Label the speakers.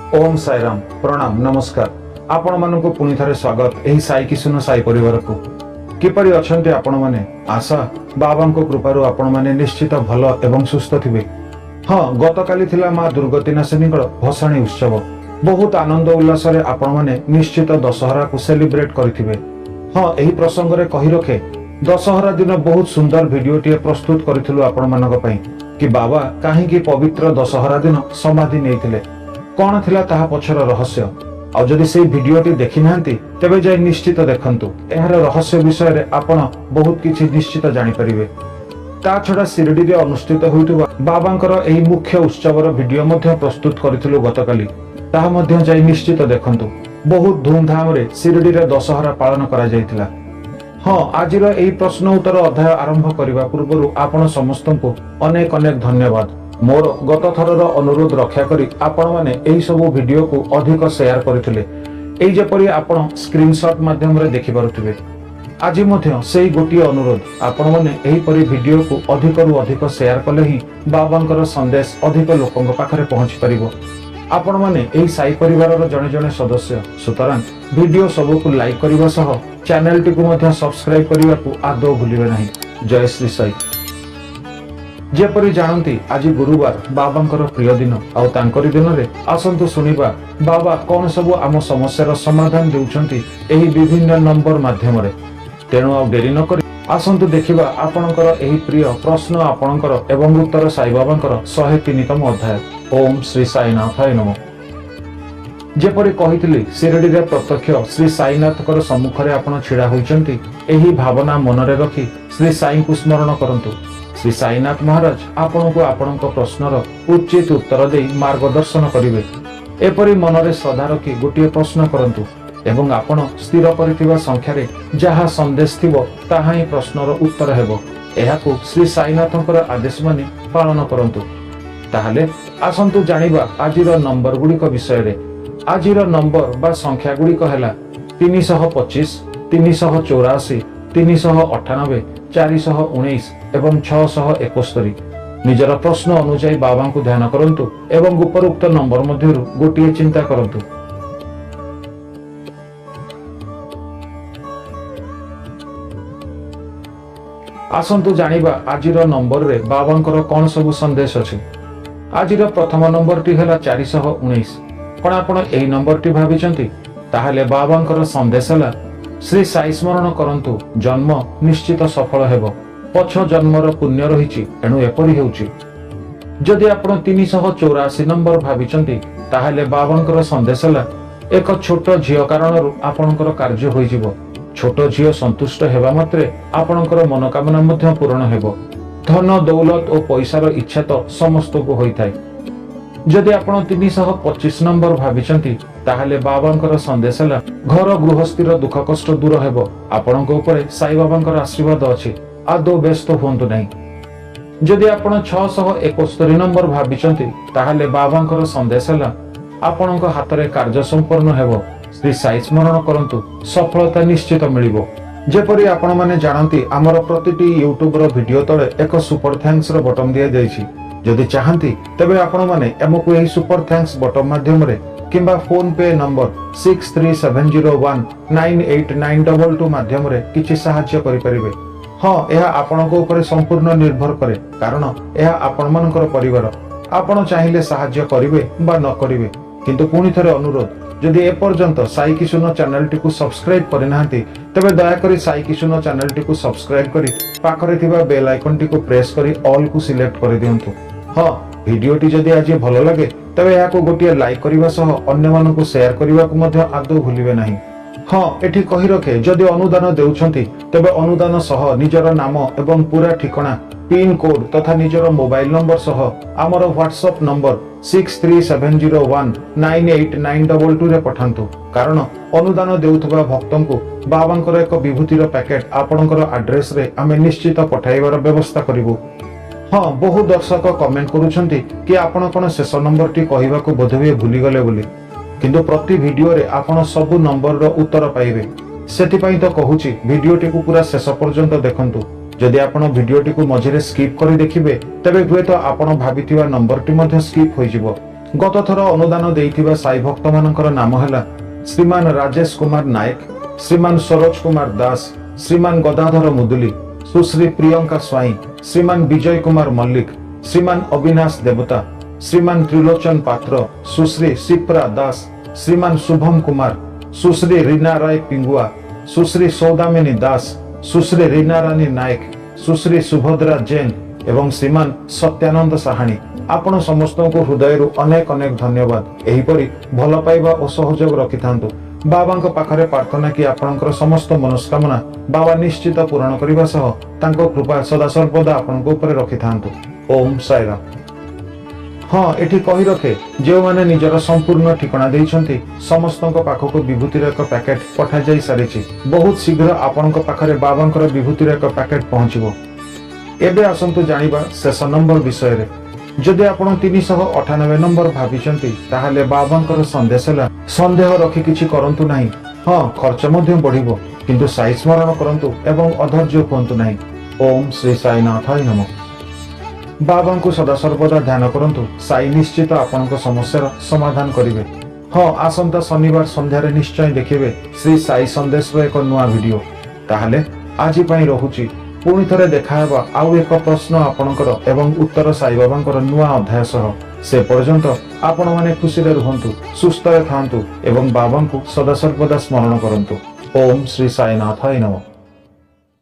Speaker 1: ଓମ୍ ସାଇରାମ, ପ୍ରଣାମ, ନମସ୍କାର। ଆପଣମାନଙ୍କୁ ପୁଣି ଥରେ ସ୍ୱାଗତ ଏହି ସାଇ କିଶୁନ ସାଇ ପରିବାରକୁ। କିପରି ଅଛନ୍ତି ଆପଣମାନେ? ଆଶା ବାବାଙ୍କ କୃପାରୁ ଆପଣମାନେ ନିଶ୍ଚିତ ଭଲ ଏବଂ ସୁସ୍ଥ ଥିବେ। ହଁ, ଗତକାଲି ଥିଲା ମା ଦୁର୍ଗତିନାଶିନୀଙ୍କର ଭସାଣୀ ଉତ୍ସବ। ବହୁତ ଆନନ୍ଦ ଉଲ୍ଲାସରେ ଆପଣମାନେ ନିଶ୍ଚିତ ଦଶହରାକୁ ସେଲିବ୍ରେଟ କରିଥିବେ। ହଁ, ଏହି ପ୍ରସଙ୍ଗରେ କହି ରଖେ, ଦଶହରା ଦିନ ବହୁତ ସୁନ୍ଦର ଭିଡିଓଟିଏ ପ୍ରସ୍ତୁତ କରିଥିଲୁ ଆପଣମାନଙ୍କ ପାଇଁ କି ବାବା କାହିଁକି ପବିତ୍ର ଦଶହରା ଦିନ ସମାଧି ନେଇଥିଲେ, କଣ ଥିଲା ତାହା ପଛର ରହସ୍ୟ। ଆଉ ଯଦି ସେଇ ଭିଡିଓଟି ଦେଖିନାହାନ୍ତି, ତେବେ ଯାଇ ନିଶ୍ଚିତ ଦେଖନ୍ତୁ। ଏହାର ରହସ୍ୟ ବିଷୟରେ ଆପଣ ବହୁତ କିଛି ନିଶ୍ଚିତ ଜାଣିପାରିବେ। ତା ଛଡ଼ା ଶିରିଡିରେ ଅନୁଷ୍ଠିତ ହେଉଥିବା ବାବାଙ୍କର ଏହି ମୁଖ୍ୟ ଉତ୍ସବର ଭିଡିଓ ମଧ୍ୟ ପ୍ରସ୍ତୁତ କରିଥିଲୁ ଗତକାଲି, ତାହା ମଧ୍ୟ ଯାଇ ନିଶ୍ଚିତ ଦେଖନ୍ତୁ। ବହୁତ ଧୁମଧାମରେ ଶିରିଡିରେ ଦଶହରା ପାଳନ କରାଯାଇଥିଲା। ହଁ, ଆଜିର ଏହି ପ୍ରଶ୍ନ ଉତ୍ତର ଅଧ୍ୟାୟ ଆରମ୍ଭ କରିବା ପୂର୍ବରୁ ଆପଣ ସମସ୍ତଙ୍କୁ ଅନେକ ଅନେକ ଧନ୍ୟବାଦ। ମୋର ଗତ ଥରର ଅନୁରୋଧ ରକ୍ଷା କରି ଆପଣମାନେ ଏହି ସବୁ ଭିଡିଓକୁ ଅଧିକ ସେୟାର କରିଥିଲେ, ଏଇ ଯେପରି ଆପଣ ସ୍କ୍ରିନସଟ୍ ମାଧ୍ୟମରେ ଦେଖିପାରୁଥିବେ। ଆଜି ମଧ୍ୟ ସେଇ ଗୋଟିଏ ଅନୁରୋଧ, ଆପଣମାନେ ଏହିପରି ଭିଡିଓକୁ ଅଧିକରୁ ଅଧିକ ସେୟାର କଲେ ହିଁ ବାବାଙ୍କର ସନ୍ଦେଶ ଅଧିକ ଲୋକଙ୍କ ପାଖରେ ପହଞ୍ଚି ପାରିବ। ଆପଣମାନେ ଏହି ସାଇ ପରିବାରର ଜଣେ ଜଣେ ସଦସ୍ୟ, ସୁତରାଂ ଭିଡିଓ ସବୁକୁ ଲାଇକ୍ କରିବା ସହ ଚ୍ୟାନେଲଟିକୁ ମଧ୍ୟ ସବସ୍କ୍ରାଇବ କରିବାକୁ ଆଦୌ ଭୁଲିବେ ନାହିଁ। ଜୟ ଶ୍ରୀ ସାଇ। ଯେପରି ଜାଣନ୍ତି, ଆଜି ଗୁରୁବାର, ବାବାଙ୍କର ପ୍ରିୟ ଦିନ। ଆଉ ତାଙ୍କରି ଦିନରେ ଆସନ୍ତୁ ଶୁଣିବା ବାବା କଣ ସବୁ ଆମ ସମସ୍ୟାର ସମାଧାନ ଦେଉଛନ୍ତି ଏହି ବିଭିନ୍ନ ନମ୍ବର ମାଧ୍ୟମରେ। ତେଣୁ ଆଉ ଡେରି ନକରି ଆସନ୍ତୁ ଦେଖିବା ଆପଣଙ୍କର ଏହି ପ୍ରିୟ ପ୍ରଶ୍ନ ଆପଣଙ୍କର ଏବଂ ଉତ୍ତର ସାଇବାବାଙ୍କର 103ତମ ଅଧ୍ୟାୟ। ଓମ୍ ଶ୍ରୀ ସାଇନାଥାୟ ନମଃ। ଯେପରି କହିଥିଲି, ଶିରିଡିରେ ପ୍ରତ୍ୟକ୍ଷ ଶ୍ରୀ ସାଇନାଥଙ୍କର ସମ୍ମୁଖରେ ଆପଣ ଛିଡ଼ା ହୋଇଛନ୍ତି, ଏହି ଭାବନା ମନରେ ରଖି ଶ୍ରୀ ସାଇଙ୍କୁ ସ୍ମରଣ କରନ୍ତୁ। ଶ୍ରୀ ସାଇନାଥ ମହାରାଜ ଆପଣଙ୍କୁ ଆପଣଙ୍କ ପ୍ରଶ୍ନର ଉଚିତ ଉତ୍ତର ଦେଇ ମାର୍ଗଦର୍ଶନ କରିବେ। ଏପରି ମନରେ ଶ୍ରଦ୍ଧା ରଖି ଗୋଟିଏ ପ୍ରଶ୍ନ କରନ୍ତୁ ଏବଂ ଆପଣ ସ୍ଥିର କରିଥିବା ସଂଖ୍ୟାରେ ଯାହା ସନ୍ଦେଶ ଥିବ, ତାହା ହିଁ ପ୍ରଶ୍ନର ଉତ୍ତର ହେବ। ଏହାକୁ ଶ୍ରୀ ସାଇନାଥଙ୍କର ଆଦେଶ ମାନି ପାଳନ କରନ୍ତୁ। ତାହେଲେ ଆସନ୍ତୁ ଜାଣିବା ଆଜିର ନମ୍ବର ଗୁଡ଼ିକ ବିଷୟରେ। ଆଜିର ନମ୍ବର ବା ସଂଖ୍ୟା ଗୁଡ଼ିକ ହେଲା 325, 384, 398, 419 ଏବଂ 671। ନିଜର ପ୍ରଶ୍ନ ଅନୁଯାୟୀ ବାବାଙ୍କୁ ଧ୍ୟାନ କରନ୍ତୁ ଏବଂ ଉପରୋକ୍ତ ନମ୍ବର ମଧ୍ୟରୁ ଗୋଟିଏ ଚିନ୍ତା କରନ୍ତୁ। ଆସନ୍ତୁ ଜାଣିବା ଆଜିର ନମ୍ବରରେ ବାବାଙ୍କର କଣ ସବୁ ସନ୍ଦେଶ ଅଛି। ଆଜିର ପ୍ରଥମ ନମ୍ବରଟି ହେଲା 419। କଣ ଆପଣ ଏହି ନମ୍ବରଟି ଭାବିଛନ୍ତି? ତାହେଲେ ବାବାଙ୍କର ସନ୍ଦେଶ ହେଲା, ଶ୍ରୀ ସାଇ ସ୍ମରଣ କରନ୍ତୁ, ଜନ୍ମ ନିଶ୍ଚିତ ସଫଳ ହେବ। ପଛ ଜନ୍ମର ପୁଣ୍ୟ ରହିଛି, ଏଣୁ ଏପରି ହେଉଛି। ଯଦି ଆପଣ 384 ନମ୍ବର ଭାବିଛନ୍ତି, ତାହେଲେ ବାବାଙ୍କର ସନ୍ଦେଶ ହେଲା, ଏକ ଛୋଟ ଝିଅ କାରଣରୁ ଆପଣଙ୍କର କାର୍ଯ୍ୟ ହୋଇଯିବ। ଛୋଟ ଝିଅ ସନ୍ତୁଷ୍ଟ ହେବା ମାତ୍ରେ ଆପଣଙ୍କର ମନୋକାମନା ମଧ୍ୟ ପୂରଣ ହେବ। ଧନ ଦୌଲତ ଓ ପଇସାର ଇଚ୍ଛା ତ ସମସ୍ତଙ୍କୁ ହୋଇଥାଏ। ଯଦି ଆପଣ 325 ନମ୍ବର ଭାବିଛନ୍ତି, ତାହେଲେ ବାବାଙ୍କର ସନ୍ଦେଶ ହେଲା, ଘର ଗୃହସ୍ଥିର ଦୁଃଖ କଷ୍ଟ ଦୂର ହେବ। ଆପଣଙ୍କ ଉପରେ ସାଇବାବାଙ୍କର ଆଶୀର୍ବାଦ ଅଛି, ଆଦୌ ବ୍ୟସ୍ତ ହୁଅନ୍ତୁ ନାହିଁ। ଯଦି ଆପଣ 671 ନମ୍ବର ଭାବିଛନ୍ତି, ତାହେଲେ ବାବାଙ୍କର ସନ୍ଦେଶ ହେଲା, ଆପଣଙ୍କ ହାତରେ କାର୍ଯ୍ୟ ସମ୍ପନ୍ନ ହେବ। ଶ୍ରୀ ସାଇ ସ୍ମରଣ କରନ୍ତୁ, ସଫଳତା ନିଶ୍ଚିତ ମିଳିବ। ଯେପରି ଆପଣମାନେ ଜାଣନ୍ତି, ଆମର ପ୍ରତିଟି ୟୁଟ୍ୟୁବର ଭିଡିଓ ତଳେ ଏକ ସୁପର ଥ୍ୟାଙ୍କସର ବଟନ ଦିଆଯାଇଛି। ଯଦି ଚାହାନ୍ତି, ତେବେ ଆପଣମାନେ ଆମକୁ ଏହି ସୁପର thanks button ମାଧ୍ୟମରେ କିମ୍ବା ଫୋନ ପେ ନମ୍ବର 6370198922 ମାଧ୍ୟମରେ କିଛି ସାହାଯ୍ୟ କରିପାରିବେ। ହଁ, ଏହା ଆପଣଙ୍କ ଉପରେ ସମ୍ପୂର୍ଣ୍ଣ ନିର୍ଭର କରେ, କାରଣ ଏହା ଆପଣମାନଙ୍କର ପରିବାର। ଆପଣ ଚାହିଁଲେ ସାହାଯ୍ୟ କରିବେ ବା ନ କରିବେ। କିନ୍ତୁ ପୁଣି ଥରେ ଅନୁରୋଧ, ଯଦି ଏପର୍ଯ୍ୟନ୍ତ ସାଇ କିଶୁନ ଚ୍ୟାନେଲଟିକୁ ସବସ୍କ୍ରାଇବ କରିନାହାନ୍ତି, ତେବେ ଦୟାକରି ସାଇ କିଶୁନ ଚ୍ୟାନେଲଟିକୁ ସବସ୍କ୍ରାଇବ କରି ପାଖରେ ଥିବା ବେଲ୍ ଆଇକନଟିକୁ ପ୍ରେସ୍ କରି ଅଲ୍କୁ ସିଲେକ୍ଟ କରିଦିଅନ୍ତୁ। ହଁ, ଭିଡିଓଟି ଯଦି ଆଜି ଭଲ ଲାଗେ, ତେବେ ଏହାକୁ ଗୋଟିଏ ଲାଇକ୍ କରିବା ସହ ଅନ୍ୟମାନଙ୍କୁ ସେୟାର କରିବାକୁ ମଧ୍ୟ ଆଦୌ ଭୁଲିବେ ନାହିଁ। ହଁ, ଏଠି କହି ରଖେ, ଯଦି ଅନୁଦାନ ଦେଉଛନ୍ତି, ତେବେ ଅନୁଦାନ ସହ ନିଜର ନାମ ଏବଂ ପୁରା ଠିକଣା, ପିନ୍ କୋଡ୍ ତଥା ନିଜର ମୋବାଇଲ ନମ୍ବର ସହ ଆମର ହ୍ୱାଟ୍ସଆପ୍ ନମ୍ବର 6370198922ରେ ପଠାନ୍ତୁ, କାରଣ ଅନୁଦାନ ଦେଉଥିବା ଭକ୍ତଙ୍କୁ ବାବାଙ୍କର ଏକ ବିଭୂତିର ପ୍ୟାକେଟ ଆପଣଙ୍କର ଆଡ୍ରେସରେ ଆମେ ନିଶ୍ଚିତ ପଠାଇବାର ବ୍ୟବସ୍ଥା କରିବୁ। ହଁ, ବହୁ ଦର୍ଶକ କମେଣ୍ଟ କରୁଛନ୍ତି କି ଆପଣ କଣ ଶେଷ ନମ୍ବରଟି କହିବାକୁ ବୋଧହୁଏ ଭୁଲିଗଲେ ବୋଲି। କିନ୍ତୁ ପ୍ରତି ଭିଡିଓରେ ଆପଣ ସବୁ ନମ୍ବରର ଉତ୍ତର ପାଇବେ। ସେଥିପାଇଁ ତ କହୁଛି, ଭିଡିଓଟିକୁ ପୁରା ଶେଷ ପର୍ଯ୍ୟନ୍ତ ଦେଖନ୍ତୁ। ଯଦି ଆପଣ ଭିଡିଓଟିକୁ ମଝିରେ ସ୍କିପ୍ କରି ଦେଖିବେ, ତେବେ ହୁଏତ ଆପଣ ଭାବିଥିବା ନମ୍ବରଟି ମଧ୍ୟ ସ୍କିପ୍ ହୋଇଯିବ। ଗତଥର ଅନୁଦାନ ଦେଇଥିବା ସାଇ ଭକ୍ତମାନଙ୍କର ନାମ ହେଲା ଶ୍ରୀମାନ ରାଜେଶ କୁମାର ନାୟକ, ଶ୍ରୀମାନ ସରୋଜ କୁମାର ଦାସ, ଶ୍ରୀମାନ ଗଦାଧର ମୁଦୁଲି, ସୁଶ୍ରୀ ପ୍ରିୟଙ୍କା ସ୍ୱାଇଁ, ଶ୍ରୀମାନ ବିଜୟ କୁମାର ମଲ୍ଲିକ, ଶ୍ରୀମାନ ଅବିନାଶ ଦେବତା, ଶ୍ରୀମାନ ତ୍ରିଲୋଚନ ପାତ୍ର, ସୁଶ୍ରୀ ସିପ୍ରା ଦାସ, ଶ୍ରୀମାନ ଶୁଭମ କୁମାର, ସୁଶ୍ରୀ ରୀନା ରାୟ ପିଙ୍ଗୁଆ, ସୁଶ୍ରୀ ସୌଦାମିନୀ ଦାସ, ସୁଶ୍ରୀ ରୀନା ରାନୀ ନାୟକ, ସୁଶ୍ରୀ ସୁଭଦ୍ରା ଜୈନ ଏବଂ ଶ୍ରୀମାନ ସତ୍ୟାନନ୍ଦ ସାହାଣୀ। ଆପଣ ସମସ୍ତଙ୍କୁ ହୃଦୟରୁ ଅନେକ ଅନେକ ଧନ୍ୟବାଦ। ଏହିପରି ଭଲ ପାଇବା ଓ ସହଯୋଗ ରଖିଥାନ୍ତୁ। ବାବାଙ୍କ ପାଖରେ ପ୍ରାର୍ଥନା କି ଆପଣଙ୍କର ସମସ୍ତ ମନସ୍କାମନା ବାବା ନିଶ୍ଚିତ ପୂରଣ କରିବା ସହ ତାଙ୍କ କୃପା ସଦାସର୍ବଦା ଆପଣଙ୍କ ଉପରେ ରଖିଥାନ୍ତୁ। ଓମ୍ ସାଇରାମ। ହଁ, ଏଠି କହି ରଖେ, ଯେଉଁମାନେ ନିଜର ସମ୍ପୂର୍ଣ୍ଣ ଠିକଣା ଦେଇଛନ୍ତି, ସମସ୍ତଙ୍କ ପାଖକୁ ବିଭୂତିର ଏକ ପ୍ୟାକେଟ ପଠାଯାଇ ସାରିଛି। ବହୁତ ଶୀଘ୍ର ଆପଣଙ୍କ ପାଖରେ ବାବାଙ୍କର ବିଭୂତିର ଏକ ପ୍ୟାକେଟ ପହଞ୍ଚିବ। ଏବେ ଆସନ୍ତୁ ଜାଣିବା ଶେଷ ନମ୍ବର ବିଷୟରେ। ଯଦି ଆପଣ 398 ନମ୍ବର ଭାବିଛନ୍ତି, ତାହେଲେ ବାବାଙ୍କର ସନ୍ଦେଶ ହେଲା, ସନ୍ଦେହ ରଖି କିଛି କରନ୍ତୁ ନାହିଁ। ହଁ, ଖର୍ଚ୍ଚ ମଧ୍ୟ ବଢିବ, କିନ୍ତୁ ସାଇ ସ୍ମରଣ କରନ୍ତୁ ଏବଂ ଅଧୈର୍ଯ୍ୟ ହୁଅନ୍ତୁ ନାହିଁ। ଓମ୍ ଶ୍ରୀ ସାଇନାଥାୟ ନମଃ। ବାବାଙ୍କୁ ସଦାସର୍ବଦା ଧ୍ୟାନ କରନ୍ତୁ, ସାଇ ନିଶ୍ଚିତ ଆପଣଙ୍କ ସମସ୍ୟାର ସମାଧାନ କରିବେ। ହଁ, ଆସନ୍ତା ଶନିବାର ସନ୍ଧ୍ୟାରେ ନିଶ୍ଚୟ ଦେଖିବେ ଶ୍ରୀ ସାଇ ସନ୍ଦେଶର ଏକ ନୂଆ ଭିଡିଓ। ତାହେଲେ ଆଜି ପାଇଁ ରହୁଛି। ପୁଣି ଥରେ ଦେଖାହେବା ଆଉ ଏକ ପ୍ରଶ୍ନ ଆପଣଙ୍କର ଏବଂ ଉତ୍ତର ସାଇବାବାଙ୍କର ନୂଆ ଅଧ୍ୟାୟ ସହ। ସେ ପର୍ଯ୍ୟନ୍ତ ଆପଣମାନେ ଖୁସିରେ ରୁହନ୍ତୁ, ସୁସ୍ଥରେ ଥାଆନ୍ତୁ ଏବଂ ବାବାଙ୍କୁ ସଦାସର୍ବଦା ସ୍ମରଣ କରନ୍ତୁ। ଓମ୍ ଶ୍ରୀ ସାଇନାଥାୟ ନମଃ।